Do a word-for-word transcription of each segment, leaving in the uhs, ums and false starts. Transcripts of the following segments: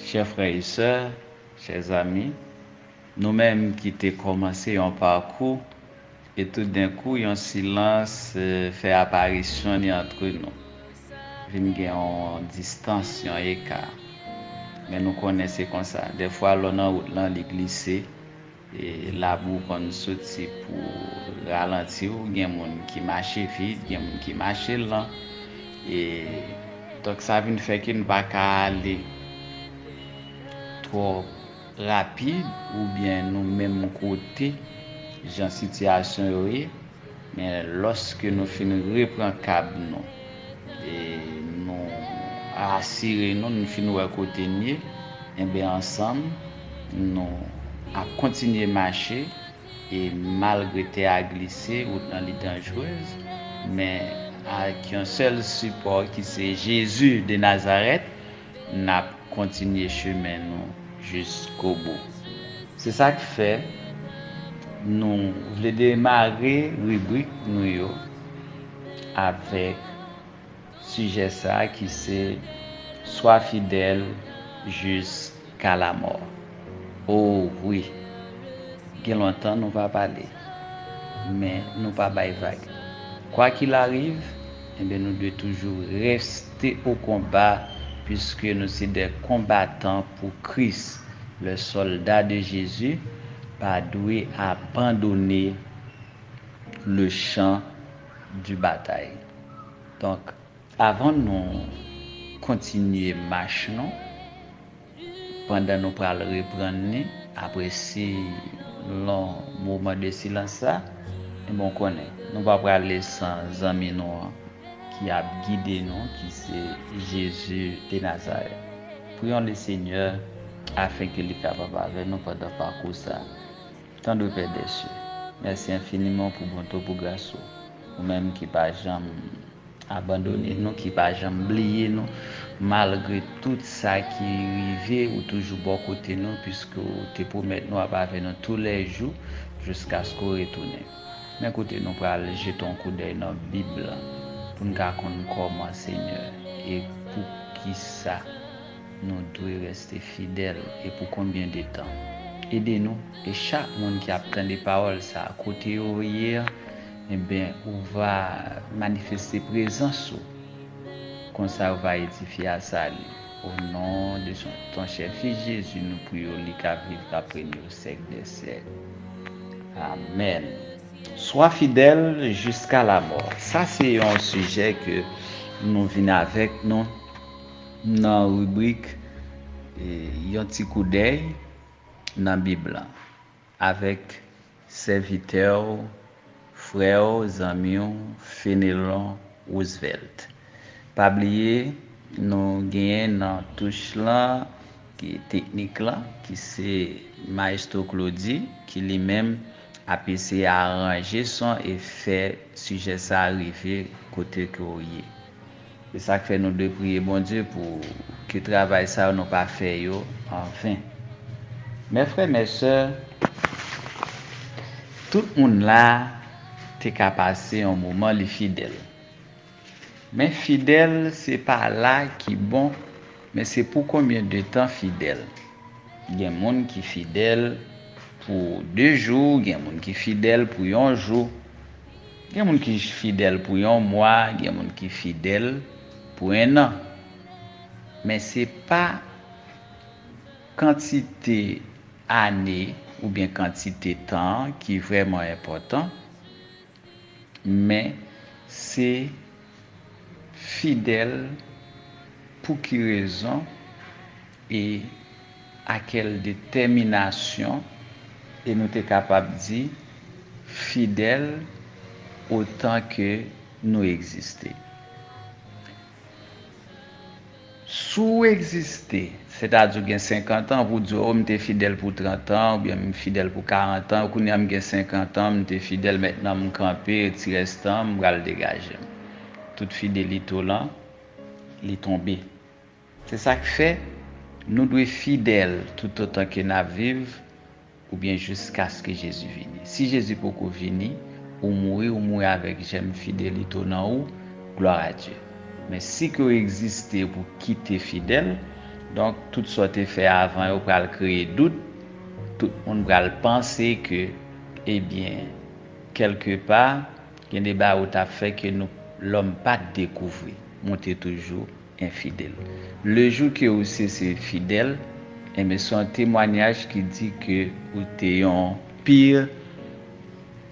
Chè frè e sè, chè zanmi, nou menm ki te kòmanse yon pakou, e toudenkou yon silans eh, fè aparisyon li antre nou. Vin gen yon distans, yon eka. Men nou konnen se konsa. Dèfwa, lè w nan wout lan, li glise, e labou konn soti pou ralanti w. Gen moun ki mache vit, gen moun ki mache lan. E donk sa vin fè ke nou pa ka ale twò rapid oubyen nou menm kote jan sitiyasyon yo ye. Men lòske nou fin repran kab nou, e nou asire nou, nou fin wè kote n ye, enben ansanm, nou ap kontinye mache, e malgre tè a glise, wout lan li danjrez, men ak yon sèl sipò ki se Jezi de Nazarèt, n ap kontinye chemen nou jiskobou. Se sa k fè nou vle demare ribrik nou yo avèk sijè sa a ki se Swa fidèl jiska lamò. O wi, gen lontan nou pa pale, men nou pa bay vag. Kwa kil ariv, enben nou dwe toujou reste o konba, piske nou se de konbatan pou Kris. Le soldat de Jésus pa dwe abandone le champ du batay. Donk, avan nou kontinye mach nou, pandan nou pral reprann li, apre si lon moman de silans sa, enben w konnen, nou pa prale san zanmi nou an ki ap gide nou, ki se Jezi de Nazarèt. Prions le Seigneur afin ke li kapab avè nou pandan pakou sa. Tendre Père des cieux, mèsi enfiniman pou bonte w, pou gras ou. Ou menm ki pa janm abandone nou, ki pa janm bliye nou, malgre tout sa ki rive, ou toujou bò kote nou, piske ou te pwomèt nou ap avè nou toulèjou, jiskaske w retounen. Men kote nou pral jete yon koudèy nan Bib lan, pou n ka konn kòman, Senyè, e poukisa nou dwe reste fidèl e pou konbyen de tan. Ede nou, e chak moun ki ap tande pawòl sa a, kote yo ye a, enben, ou va manifeste prezans ou. Konsa, ou va edifye a sali. O non de son, ton chè Fis Jezi, nou priye w, li ka viv, k ap renye o syèk dè syèk. Amèn. Swa fidèl jiska lamò. Sa se yon sijè ke nou vin avèk nou nan ribrik eh, yon ti koudèy nan Bib lan avèk sèvitè w, frè w, zanmi w, Fenelon Roosevelt. Pa bliye, nou genyen nan touch lan, ki teknik lan, ki se Maestro Claudy, ki li menm ap eseye aranje son e fè sijè sa a rive kote ke w ye. Se sa k fè nou dwe priye Bondye pou ke travay sa yo nou pa fè yo anven. Mè frè, mè sè, tout moun la te ka pase yon moman li fidèl. Men fidèl, se pa la ki bon, men se pou konbyen de tan fidèl. Gen moun ki fidèl pou de jou, gen moun ki fidèl pou yon jou, gen moun ki fidèl pou yon mwa, gen moun ki fidèl pou en an. Men se pa kantite ane oubyen kantite tan ki vrèman enpòtan, men se fidèl pou ki rezon e a kèl detèminasyon, e nou te kapab di fidèl otan ke nou egziste. Si w egziste, sètadi w gen senkant an, pou w di, o, m te fidèl pou trant an, oubyen m fidèl pou karant an, kounye a m gen senkant an, m te fidèl, mentnan m kanpe, ti rès tan, m pral degaje m. Tout fidelite w lan, li tonbe. Se sa k fè, nou dwe fidèl toutotan ke n ap viv, oubyen jiskaske Jezi vini. Si Jezi poko vini, ou mouri, ou mouri avèk jèm fidelite w nan ou, gloire à Dieu. Men si ke w egziste pou kite fidèl, Donk, tout sa w te fè avan yo pral kreye dout. Tout moun pral panse ke, ebyen, kèlkepa, gen de bagay ou t ap fè ke nou, lòm pa t dekouvri, men w te toujou enfidèl. Le jou ke ou sese fidèl, enben, se yon temwayaj ki di ke ou te yon pire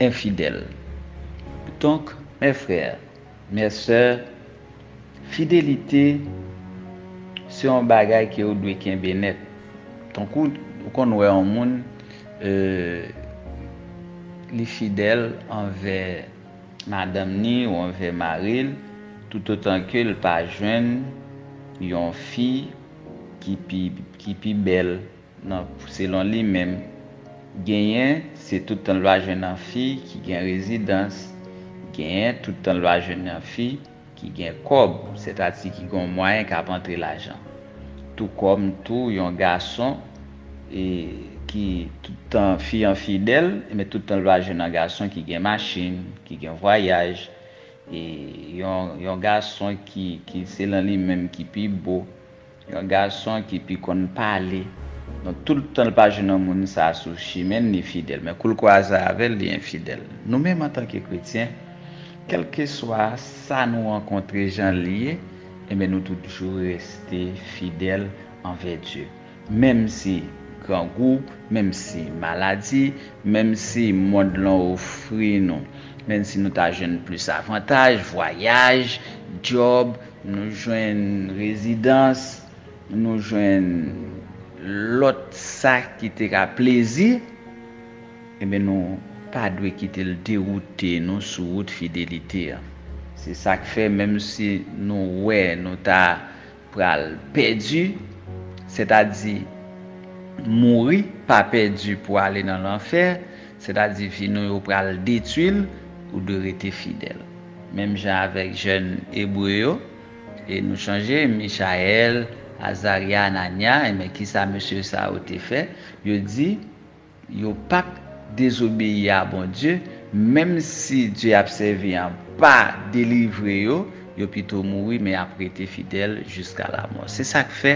enfidèl. Donk, mes frères, mes sœurs, fidelite se yon bagay ke ou dwe kenbe nèt. Tankou ou konn wè yon moun, euh, li fidèl anvè madanm ni ou anvè mari l, toutotan ke l pa jwenn yon fi ki pi, ki pi bèl nan, selon li menm. Genyen, se tout tan l pa jwenn yon fi ki gen rezidans. Genyen, tout tan l pa jwenn yon fi ki gen kòb, sètadi ki gen yon mwayen k ap antre lajan. Tou kòm tou yon gason, e, ki tout tan fi an fidèl, men tout tan l pa jwenn yon gason ki gen machin, ki gen vwayaj, e yon, yon gason ki, ki selon li menm ki pi bo, yon gason ki pi konn pale. Donk, tout tan l pa jwenn yon moun sa sou chimen l, li fidèl. Men kou l kwaze avè l, li enfidèl. Nou menm, antanke kretyen, kèlkeswa sa nou rankontre, jan l ye, enben, nou toujou reste fidèl anvè Dye. Menm si grangou, menm si maladi, menm si mond lan ofri nou, menm si nou ta jwenn plis avantaj, vwayaj, djòb, nou jwenn rezidans, nou jwenn lòt sa ki te ka plezi, enben, nou pa dwe kite l dewoute nou sou wout fidelite a. Se sa k fè, menm si nou wè nou ta pral pèdi, sètadi mouri, pa pèdi pou ale nan lanfè, sètadi vi nou yo pral detwi l, ou dwe rete fidèl. Menm jan avèk jèn ebre yo, e nou chonje Michayèl, Azarya, Ananya, enben, kisa mesye sa yo te fè? Yo di, yo pa t dezobeyi a Bondye, menm si Dye y ap sèvi an pa delivre yo, yo pito mouri, men y ap rete fidèl jiska lamò. Se sa k fè,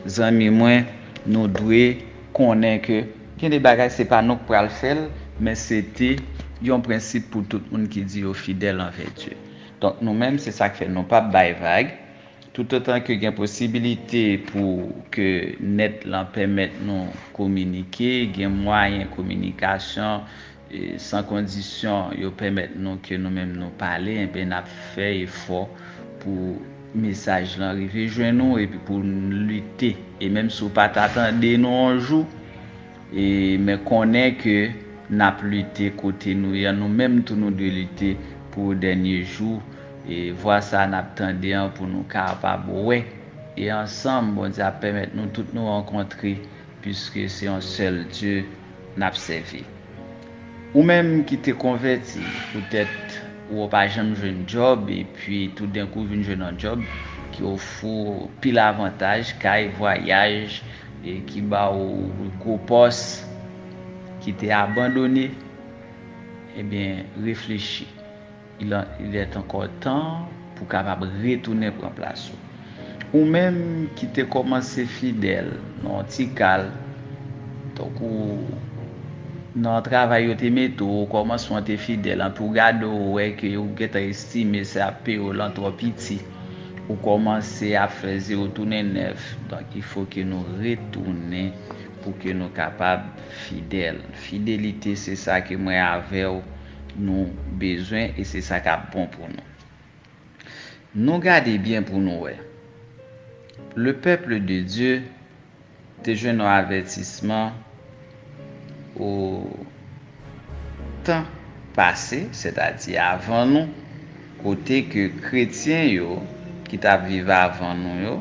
zanmi mwen, nou dwe konnen ke gen de bagay, se pa nou k pral fè l, men se te yon prensip pou tout moun ki di yo fidèl anvè Dye. Donk, nou menm, se sa k fè nou p ap bay vag. Toutotan ke gen posibilite pou ke nèt lan pèmèt nou kominike, gen mwayen kominikasyon, e, san kondisyon, yo pèmèt nou ke nou menm nou pale, enben, n ap fè efò pou mesaj lan rive jwenn nou epi pou n lite. E menm si w pa ta tande nou yon jou, e, men konnen ke n ap lite kote nou ye a, nou menm tou nou dwe lite pou dènye jou, e, vwa sa n ap tande an pou nou kapab wè. E ansanm, Bondye ap pèmèt nou tout nou rankontre, piske se yon sèl Dye n ap sèvi. Ou menm ki te konvèti, poutèt ou pa janm jwenn djòb, epi toudenkou vin jwenn yon djòb ki ofri w pil avantaj, kay, vwayaj, e ki ba w gwo pòs, ki te abandone, ebyen, reflechi. Il, il est encore temps pou w kapab retounen pran plas ou. Ou menm ki te kòmanse fidèl nan yon ti kal, tankou nan travay yo te mete w, okòmansman w te fidèl, anpi w gade w wè ke ou gentan estime se ap peye w lan twò piti, ou kòmanse ap fè zewo tounen nèf. Donk, il faut que nou retounen pou ke nou kapab fidèl. Fidelite, se sa ke mwen avè w nou bezwen e se sa k ap bon pou nou. Nou gade byen pou nou wè. Le peuple de Dieu te jwenn yon avètisman o tan pase, sètadi avan nou, kote ke kretyen yo ki t ap viv avan nou yo,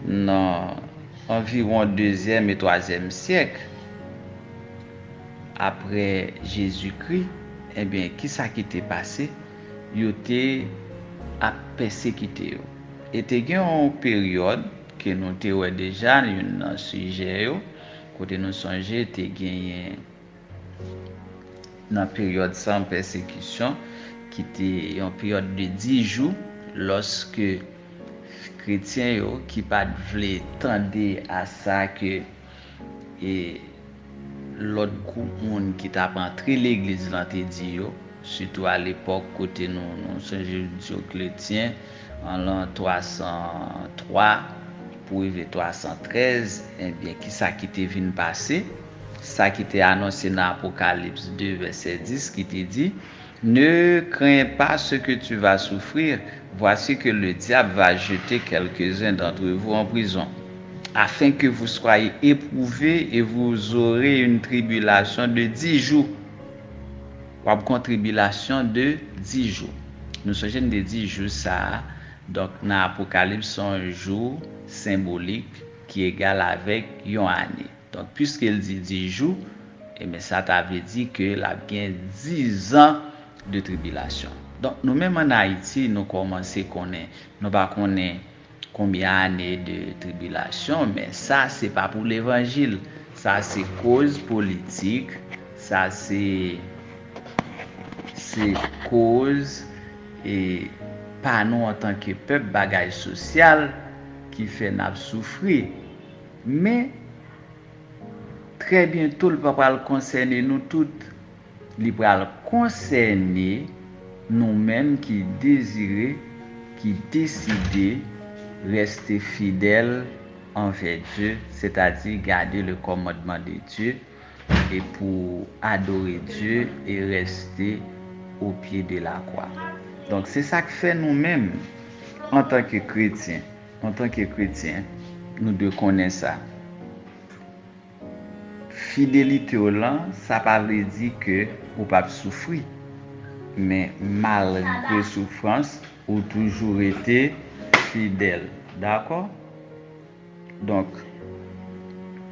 nan anviwon dezyèm e twazyèm syèk apre Jezikri, ebyen, kisa ki te pase? Yo te ap pèsekite yo. E te gen yon peryòd ke nou te wè deja, youn nan sijè yo, kote nou sonje te genyen nan peryòd san pèsekisyon, ki te yon peryòd de dis jou, lòske kretyen yo ki pa t vle tande a sa ke e lòt gwoup moun ki t ap antre legliz lan te di yo, sitou alepòk kote nou, nou sonje Dyokletyen, an lan twa san twa pou rive twa san trèz, ebyen, kisa ki te vin pase? Sa ki te anonse nan Apokalips de, vèsè dis, ki te di, Ne crains pas ce que tu vas souffrir. Voici que le diable va jeter quelques-uns d'entre vous en prison, afin que vous soyez éprouvés et vous aurez une tribulation de dix jours. W ap gen yon tribilasyon de dis jou. Nou sonje n te di jou sa a, donk nan Apokalips, se yon jou senbolik ki egal avèk yon ane. Donk, piske l di dis jou, ebyen, sa ta vle di ke l ap gen dizan de tribilasyon. Donk, nou menm ann Ayiti, nou kòmanse konnen, nou pa konnen konbyen ane de tribilasyon, men sa, se pa pou levanjil. Sa, se koz politik, sa, se, se koz, e, pa nou antanke pèp, bagay sosyal ki fè n ap soufri. Men, trè byento, l pa pral konsène nou tout. Li pral konsène nou menm ki dezire, ki deside reste fidèl anvè Dye, sètadi gade le kòmandman de Dye, e pou adore Dye e reste o pye de la kwa. Donk, se sa k fè nou menm, antanke kretyen, antanke kretyen, nou dwe konnen sa. Fidelite w lan, sa pa vle di ke ou p ap soufri. Men malgre soufrans, ou toujou rete fidèl. Dakò? Donk,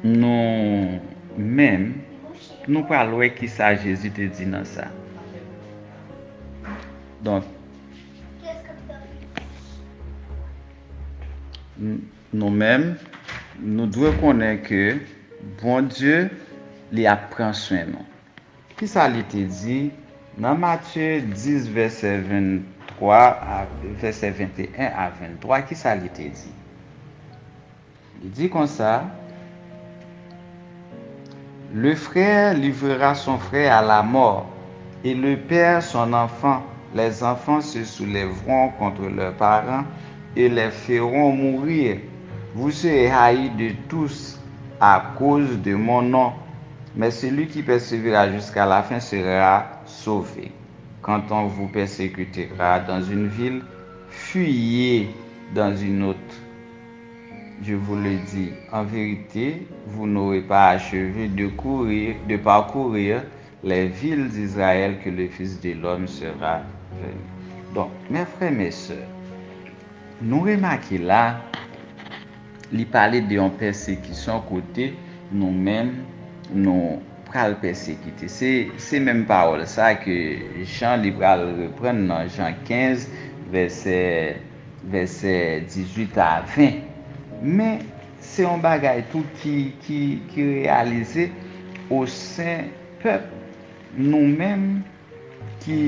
nou menm, nou pral wè kisa Jezi te di nan sa. Donk, n-, nou menm, nou dwe konnen ke Bondye, li ap pran swen nou. Kisa li te di nan Matye dis, vèsè venntwa a, vèsè venteyen a venntwa? Kisa li te di? Li di konsa, Le frère livrera son frère à la mort, et le père son enfant. Les enfants se soulèveront contre leurs parents et les feront mourir. Vous serez haïs de tous à cause de mon nom, mais celui qui persévérera jusqu'à la fin sera sauvé. Quand on vous persécutera dans une ville, fuyez dans une autre. Je vous le dis, en vérité, vous n'aurez pas achevé de courir, de parcourir les villes d'Israël que le Fils de l'homme sera venu. Donk, mes frères, mes sœurs, nou remake la, li pale de yon pèsekisyon kote nou menm, nou pral pèsekite. Se, se menm pawòl sa ke Jan, li pral reprann nan Jan kenz, vèsè, vèsè dizuit a ven. Men, se yon bagay tou ki, ki, ki reyalize o sen pèp nou menm ki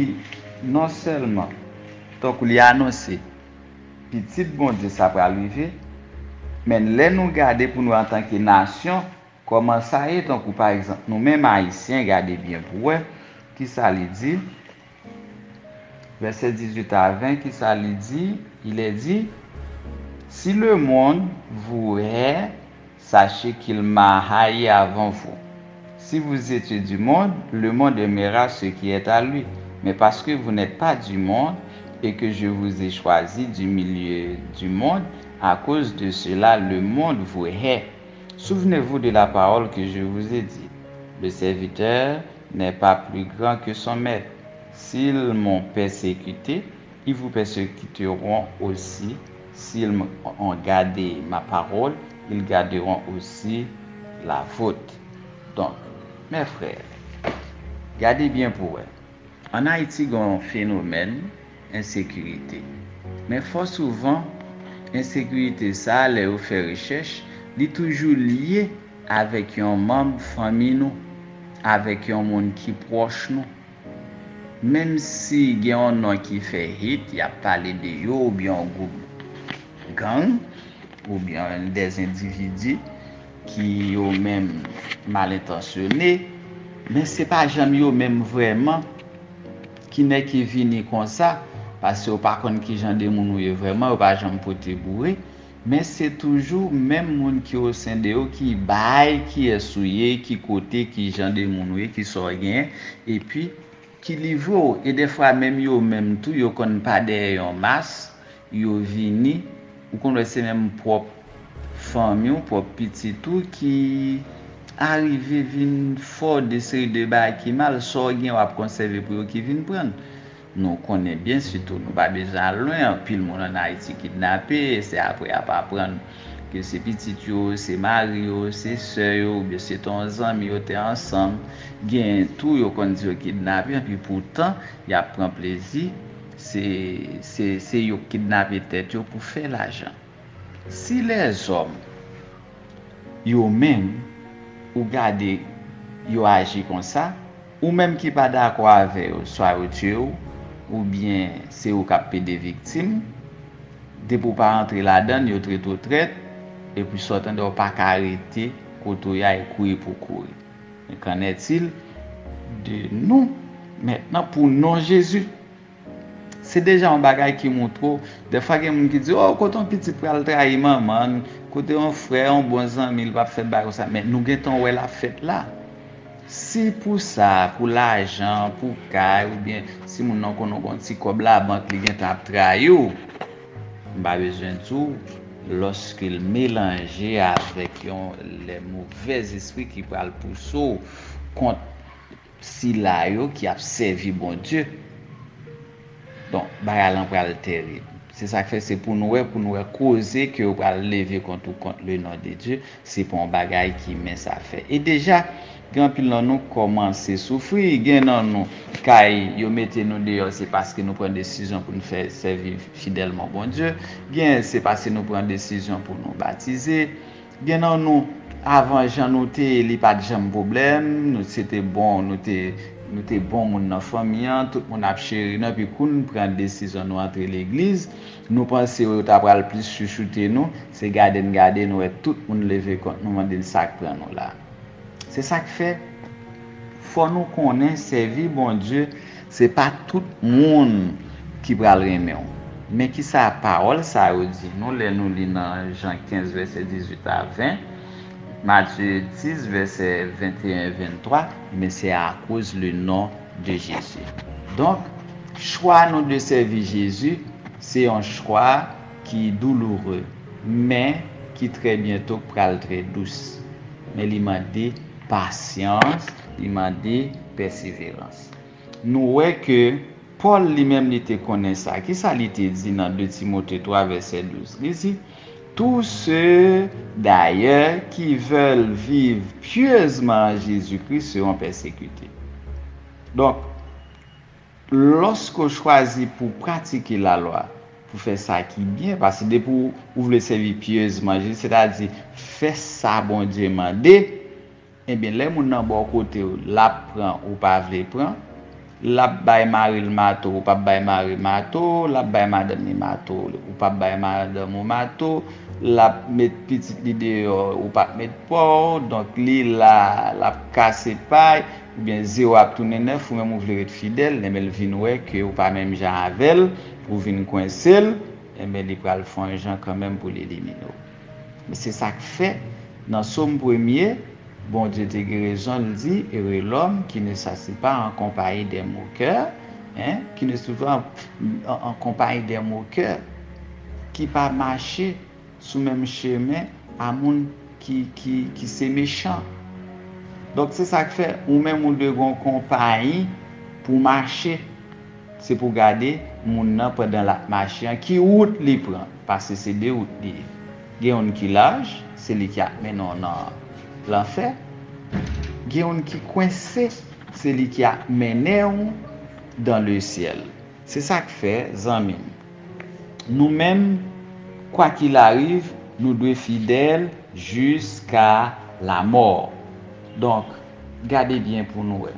non sèlman, tankou li anonse, Pitit Bondye sa pral rive, men lè nou gade pou nou antanke nasyon, kòman sa ye, tankou pa egzanp, nou menm Ayisyen, gade byen pou wè kisa li di. Vèsè dizuit a ven, kisa li di? Il est dit, Si le monde vous hait, sachez qu'il m'a haï avant vous. Si vous étiez du monde, le monde aimera ce qui est à lui. Mais parce que vous n'êtes pas du monde et que je vous ai choisi du milieu du monde, à cause de cela, le monde vous hait. Souvenez-vous de la parole que je vous ai dite. Le serviteur n'est pas plus grand que son maître. S'ils m'ont persécuté, ils vous persécuteront aussi. S'ils ont gardé ma parole, ils garderont aussi la vôtre. Donk, mes frères, gade byen pou wè. Ann Ayiti, gen yon fenomèn ensekirite. Men fò souvan, ensekirite sa a, lè yo fè rechèch, li toujou lye avèk yon manm fanmi nou, avèk yon moun ki pwòch nou. Menm si gen yon non ki fè hit, y ap pale de yo oubyen yon gwoup. gang oubyen dèz endividi ki yo menm mal entansyone, men se pa janm yo menm vrèman ki nèk ki vini konsa, paske yo pa konn ki jan de moun ou ye vrèman, yo pa janm pote boure, men se toujou menm moun ki osen de yo ki bay kiyès ou ye, ki kote, ki jan de moun ou ye, ki sa w genyen, epi ki livre w. E dèfwa menm yo menm tou, yo konn pa dèyè yon mas, yo vini, ou konn wè se menm pwòp fanmi w, pwòp pitit ou ki arive vin fè w de seri de bagay ki mal, sa w gen w ap konsève pou yo ki vin pran. Nou konnen byen, sitou nou pa bezwen al lwen, anpil moun ann Ayiti kidnape, se apre y ap aprann ke se pitit yo, se mari yo, se sè yo, oubyen se te yon zanmi yo te ansanm. Gen tou yo konn di yo kidnape, anpi poutan y ap pran plezi, se, se, se yo k kidnape tèt yo pou fè lajan. Si lèzòm yo menm, ou gade yo aji konsa, ou menm ki pa dakò avè yo, swa yo tiye w, oubyen se ou k ap pede viktim, depi w pa rantre ladann, yo trete w trèt, epi sa w tande w pa ka rete kote w ye a e kouri pou kouri. Qu'en est-il de nous maintenant pour non Jezi? Se deja yon bagay ki montre w. Dèfwa gen moun ki di, o, kote yon pitit pral trayi manman l, kote yon frè, yon bon zanmi l p ap fè bagay konsa. Men nou gentan wè l ap fèt la. Si pou sa, pou lajan, pou kay, oubyen si moun nan konnen w gen yon ti kòb labank, li gentan ap trayi w, m pa bezwen di w, lòske l melanje avèk yon, les mauvais esprits ki pral pouse w kont sila yo ki ap sèvi Bondye. Donk, bagay lan pral terib. Se sa k fè se pou nou wè, pou nou wè koze ke yo pral leve kont ou kont le non de Dye, se pa yon bagay ki mens a fè. E deja, gen anpil nan nou kòmanse soufri. Gen nan nou, kay yo mete nou deyò, se paske nou pran desizyon pou nou fè sèvi fidèlman Bondye. Gen, se paske nou pran desizyon pou nou batize. Gen nan nou, avan jan nou te ye, li pa t janm pwoblèm, nou se te bon, nou te, nou te bon moun nan fanmi an, tout moun ap cheri nou, epi kou n pran desizyon nou antre legliz, nou panse yo ta pral plis chouchoute nou, se gade n gade, nou wè tout moun leve kont nou, mande n sa k pran nou la. Se sa k fè, fò nou konnen sèvi Bondye, se pa tout moun ki pral renmen w. Men ki sa pawòl sa yo di nou lè nou li nan Jan kenz, vèsè dizuit a ven, Matye dis, vèsè venteyen e venntwa, men se akoz le non de Jezi. Donk, chwa nou de sèvi Jezi, se yon chwa ki douloure, men ki trè byento pral trè dous. Men li mande pasyans, li mande pèseverans. Nou wè ke Pòl li menm li te konnen sa. Kisa li te di nan de Timote twa vèsè douz? Li di, tous ceux d'ailleurs qui veulent vivre pieusement en Jésus-Christ seront persécutés. Donk, lòske w chwazi pou pratike lalwa, pou fè sa ki byen, paske depi w, ou vle sèvi pyezman Jezi, sètadi fè sa Bondye mande, ebyen, lè moun nan bò kote w, l ap pran ou pa vle pran, l ap bay mari l mato, ou p ap bay mari mato, l ap bay madanm li mato, ou p ap bay madanm ou mato, l ap met pitit li deyò, ou p ap met pa w, donk li la, l ap kase pay, oubyen zewo ap tounen nèf, ou menm ou vle ret fidèl, enben l vin wè ke ou pa menm jan avè l, ou vin kwense l, enben li pral fè yon jan kanmenm pou l elimine w. Men se sa k fè, nan Sòm premye, Bondye te gen rezon l di, Heureux l'homme qui ne s'assied pas en compagnie des moqueurs, hein, qui ne se trouve pas en, en, en compagnie des moqueurs, ki pa mache sou menm chemen a moun ki, ki, ki se mechan. Donk, se sa k fè, ou menm ou dwe gen yon konpayi pou mache. Se pou gade moun nan pandan l ap mache an, ki wout li pran, paske se de wout li ye. Gen youn ki laj, se li ki ap mennen w nan lanfè. Gen youn ki kwense, se li ki ap mennen w dans le ciel. Se sa k fè, zanmi m, nou menm, quoi qu'il arrive, nou dwe fidèl jiska lamò. Donk, gade byen pou nou wè.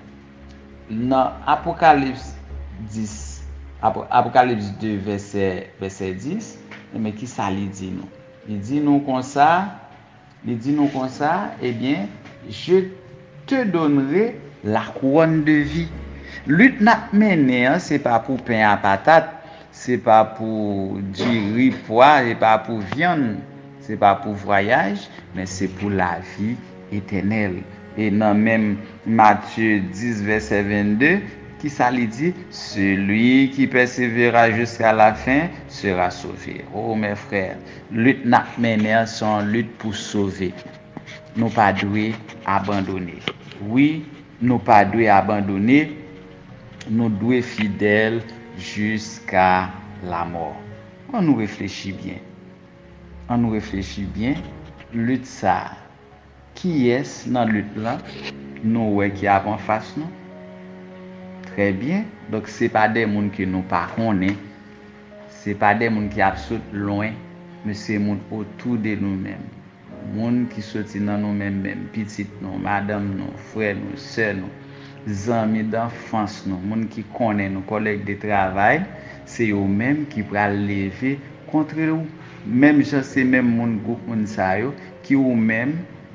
Nan Apokalips dis, Apo-, Apokalips de, vèsè, vèsè dis, Ebyen, ki sa li di nou? Li di nou konsa, li di nou konsa, ebyen, je te donnerai la couronne de vie. Lit n ap mennen an, se pa pou pen a patat, se pa pou diri, pwa, se pa pou vyann, se pa pou vwayaj, men se pou lavi etènèl. E nan menm Matye dis, vèsè vennde, ki sa li di? Celui qui persévérera jusqu'à la fin sera sauvé. Oh, mes frères, lit n ap mennen an, se yon lit pou sove. Nou pa dwe abandone. Wi, nou pa dwe abandone. Nou dwe fidèl jiska lamò. Ann nou reflechi byen. Ann nou reflechi byen. Lit sa a, kiyès nan lit lan nou wè ki ap anfas nou? Trè byen. Donk, se pa de moun ke nou pa konnen. Se pa de moun ki ap sot lwen, men se moun otou de nou menm. Moun ki soti nan nou menm menm, pitit nou, madanm nou, frè nou, sè nou, zanmi danfans nou, moun ki konnen nou, kòlèg de travay, se yo menm ki pral leve kont ou. Menm jan se menm moun, gwoup moun sa yo, ki ou menm,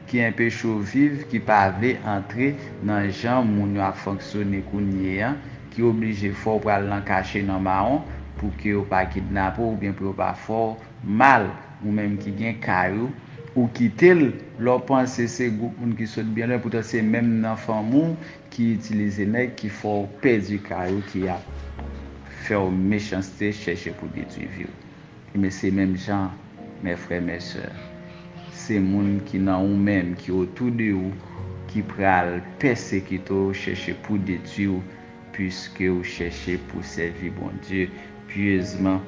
ki enpeche w viv, ki pa vle antre nan jan moun yo ap fonksyone kounye a, ki oblije fè w pral nan kache nan mawon pou ke yo pa kidnape w oubyen pou yo pa fè w mal, ou menm ki gen kay ou, ou kite l, lè w panse se gwoup moun ki sot byen lwen, poutan se menm nan fanmi w ki itilize nèg ki fè w pèdi kay ou, ki ap fè w mechanste, chèche pou detwi vi w. Men se menm jan, mes frères, mes sœurs, se moun ki nan ou menm, ki otou de ou, ki pral pèsekite w, chèche pou detwi w, piske w chèche pou sèvi Bondye pyezman,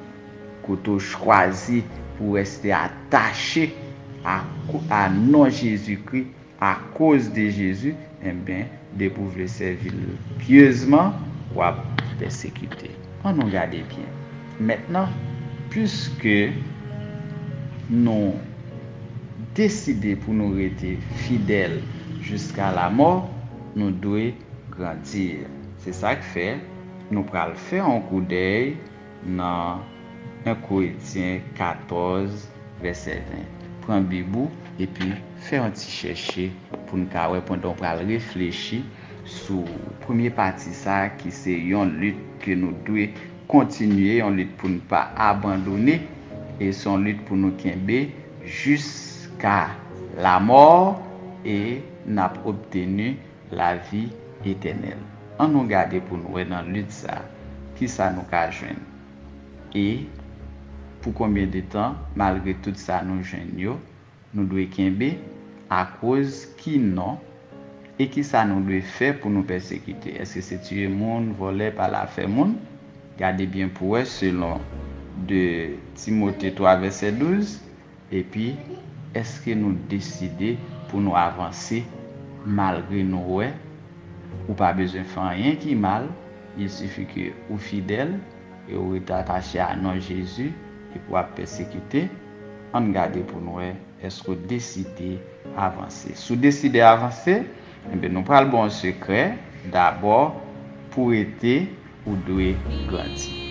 kote w chwazi pou reste atache a, a non Jezikri, akoz de Jezi, enben, depi w vle sèvi l pyezman, w ap pèsekite. Ann nou gade byen. Mentnan, piske nou deside pou nou rete fidèl jiska lamò, nou dwe grandi. Se sa k fè nou pral fè yon koudèy nan en Korentyen katòz, vèsè ven. Pran Bib ou epi fè yon ti chèche pou n ka wè pandan w pral reflechi sou premye pati sa a ki se yon lit ke nou dwe kontinye, yon lit pou n pa abandone, e se yon lit pou nou kenbe jiska lamò, e n ap obteni lavi etènèl. Ann nou gade pou n wè nan lit sa a, kisa nou ka jwenn. E pou konbyen de tan, malgre tout sa nou jwenn yo, nou dwe kenbe, akoz ki non, e kisa nou dwe fè pou nou pèsekite? Èske se tiye moun, vòlè, pale afè moun? Gade byen pou wè, selon de Timote twa vèsè douz, epi, èske nou deside pou nou avanse malgre nou wè ou pa bezwen fè anyen ki mal, il sifi ke ou fidèl e ou rete atache a non Jezi epi w ap pèsekite? Ann gade pou n wè, èske w deside avanse. Si w deside avanse, enben, nou pral ba w yon sekrè, dabò, pou rete, ou dwe grandi.